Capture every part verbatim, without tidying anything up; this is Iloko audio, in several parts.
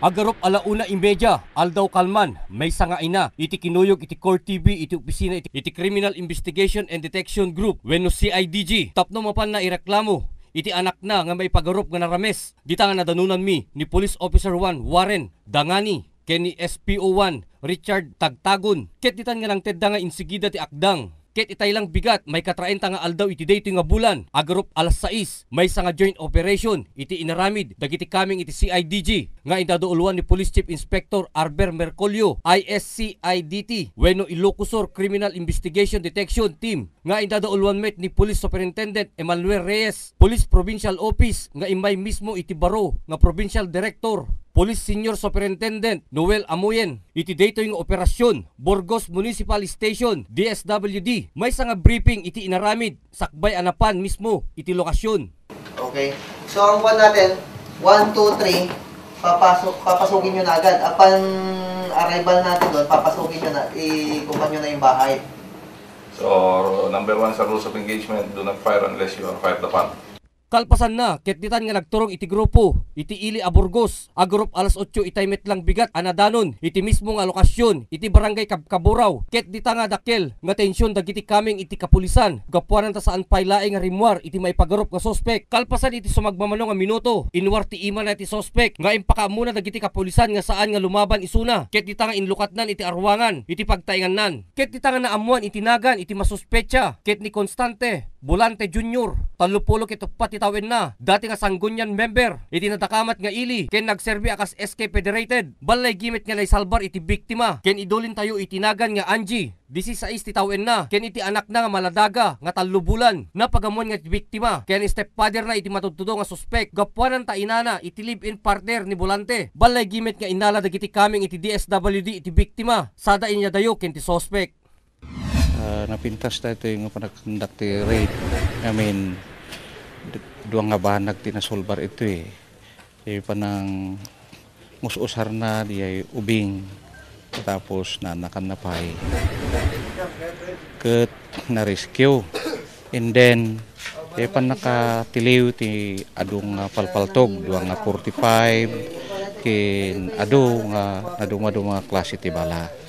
Agarup ala una y media, aldaw kalman, maysa nga ina iti kinuyog iti Core T V iti opisina iti, iti Criminal Investigation and Detection Group wenno C I D G tapno mapanna ireklamo iti anakna nga maipagarup nga narames. Dita nga nadanonanmi ni Police Officer one Warren Dangani ken ni S P O one Richard Tagtagon, ket ditan nga nangtedda nga insigida ti akdang. Ket itay lang bigat, maikatraenta nga aldaw iti daytoy nga bulan, agarup alas sais, maysa nga joint operation iti inaramid dagiti kameng iti C I D G nga indauluan ni Police Chief Inspector Arber Mercolio, I S C I D T, wenno Ilocos Sur Criminal Investigation Detection Team, nga indauluan met ni Police Superintendent Emmanuel Reyes, Police Provincial Office nga immay mismo iti baro nga Provincial Director, Police Senior Superintendent Noel Amoyen. Iti daytoy nga operasyon, Burgos Municipal Station, D S W D, maysa nga briefing iti inaramid sakbay a napan mismo iti lokasyon. Okay. So, ang kuwan natin, one, two, three, papasok, papasukin nyo na agad. Upon arrival natin doon, papasukin nyo na, ikukuha nyo na yung bahay. So, number one sa rules of engagement, do not fire unless you are fired upon. Kalpasanna, ket ditan nga nagturong iti grupo, iti ili a Burgos, agarup alas otso itay met lang bigat a nadanon iti mismo nga lokasyon, iti Barangay Kabkaburaw, ket dita nga dakkel nga tension dagiti kameng iti kapulisan, gapuanan ta saan pay laeng nga rimmuar iti maipagarup nga suspek. Kalpasan iti sumagmamano nga minuto, inwar ti imana ti suspek nga impakaammona dagiti kapulisan nga saan nga lumaban isuna, ket dita nga inlukatnan iti aruangan iti pagtaengannan. Ket dita nga naammoan iti nagan iti masuspetsa, ket ni Constante Volante Junior, tallopulo ket uppat ti tawenna, dati nga Sangguniang member iti nadakamat nga ili ken nagserbi a kas S K Federated. Ballaygi met nga naisalbar iti biktima ken idulintayo iti nagan nga Angie, disisais ti tawenna, ken iti anakna nga maladaga nga tallo bulan. Napagammoan nga ti biktima ken stepfatherna iti matudtudo nga suspek gapuanan ta inana iti live-in partner ni Volante. Ballaygi met nga innala dagiti kameng iti D S W D iti biktima sada inyadayo ken ti suspek. Ah, napintas daytoy nga panagkandak ti raid. I mean, d-, dua nga banag ti nasulbar itoy. Ti panangus-usarna diay ubing, tapos naannakanna pay. Ket na-rescue. And then, ti pannakatiliw ti adu nga palpaltog, dua nga forty-five, ken adu nga naduma-duma nga klase ti bala.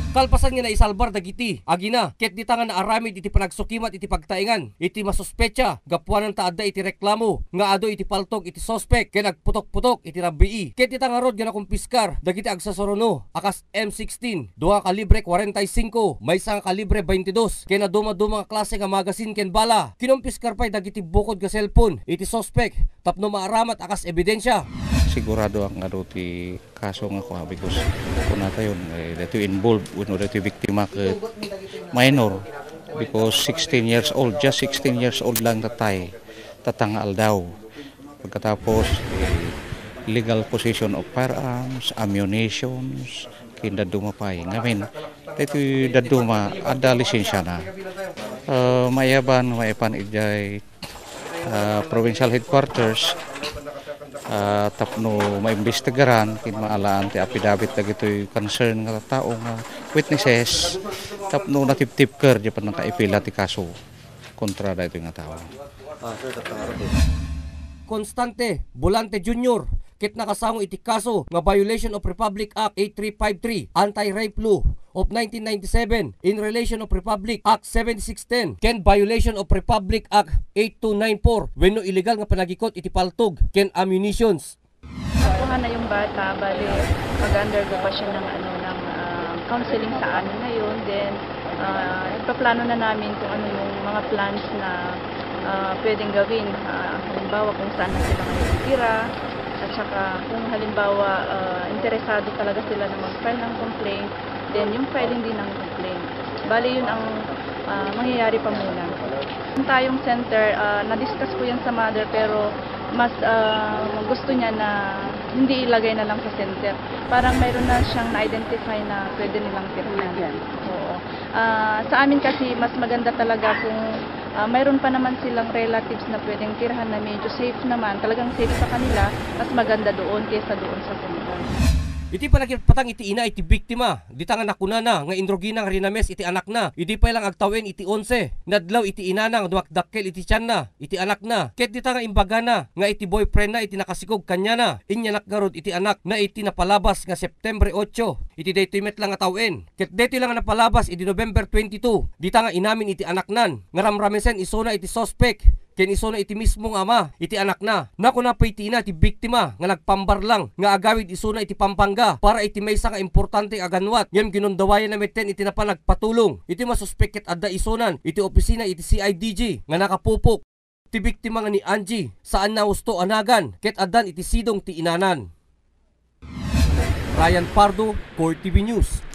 Kalpasan nga naisalbar dagiti agina, ket dita nga naaramid iti panagsukimat iti pagtaengan iti masuspetsa gapuanan ta adda iti reklamo nga adu iti paltog iti suspek ken agputok-putok iti rabbii. Ket dita ngarud nga nakumpiskar dagiti agsasurono a kas M sixteen, dua nga kalibre kuarenta y singko, maysa nga kalibre baintidos, ken naduma-duma nga klase nga magasin ken bala. Kinumpiskar pay dagiti bukod nga cellphone iti suspek tapno maaramat a kas ebidensia. Sigurado ak nga adu ti kaso nga kua, because kunatayon, eh, daytoy involved wenno daytoy biktima ket minor, because sixteen years old, just sixteen years old lang tatay, tatta nga aldaw. Pagkatapos, eh, legal possession of firearms, ammunitions, ken dadduma pay. Ngamin, daytoy dadduma, adda lisensiana. Ah, maiyaban, maipan idiay ah, provincial headquarters, ah, tapno maimbestigaran ken maalaan ti affidavit dagitoy concern nga tattao nga witnesses tapno natiptipker diay pannakaipila ti kaso kontra daytoy nga tao. Ah, sir, tattao. Constante Volante Junior, ket nakasango iti kaso nga violation of Republic Act eight three five three, Anti-Rape Law of nineteen ninety-seven in relation of Republic Act seventy-six ten ken violation of Republic Act eight two nine four wenno illegal nga panagikot iti paltog ken ammunitions. Nakuha na yung bata, bali, mag-undergo pa siya ng, ano, ng, ah, counseling sa amin ngayon. Then, ah, ipaplano na namin kung ano yung mga plans na, ah, pwedeng gawin. Ah, halimbawa, kung saan na sila ngayon titira, at saka kung halimbawa, ah, interesado talaga sila na mag-file ng complaint, then yung filing din ng complaint. Bali, yun ang, ah, mangyayari pa muna. Yung tayong center, ah, na-discuss ko yan sa mother, pero mas, ah, gusto niya na hindi ilagay na lang sa center. Parang mayroon na siyang na-identify na pwede nilang tirhan. Ayan. Oo. Ah, sa amin kasi, mas maganda talaga kung, ah, mayroon pa naman silang relatives na pwedeng tirhan na medyo safe naman, talagang safe sa kanila, mas maganda doon kaysa doon sa center. Iti panagipatang iti ina iti biktima, dita nga nakunana nga inrugina nga rinames iti anakna, idi pay lang agtawen iti onse nga adlaw iti inana nga dumakdakkel iti tianna iti anakna, ket dita nga imbagana nga iti boyfriendna iti nakasikog kaniana, inyanak ngarud iti anakna iti napalabas nga September ocho. Iti daytoy met lang nga tawen, ket daytoy lang nga napalabas idi November twenty-two, dita nga inamin iti anaknan nga ramramesen isuna iti suspek ken isuna iti mismo nga ama iti anakna. Nakuna pay ti ina ti biktima nga nagpambarlang nga agawid isuna iti Pampanga para iti maysa nga importante a ganwat, ngem ginundawayanna metten iti napan nagpatulong iti masuspek ket adda isunan iti opisina iti C I D G nga nakapupok. Ti biktima nga ni Angie, saan na husto a nagan ket addan iti sidong ti inanan. Ryan Pardo, Core T V News.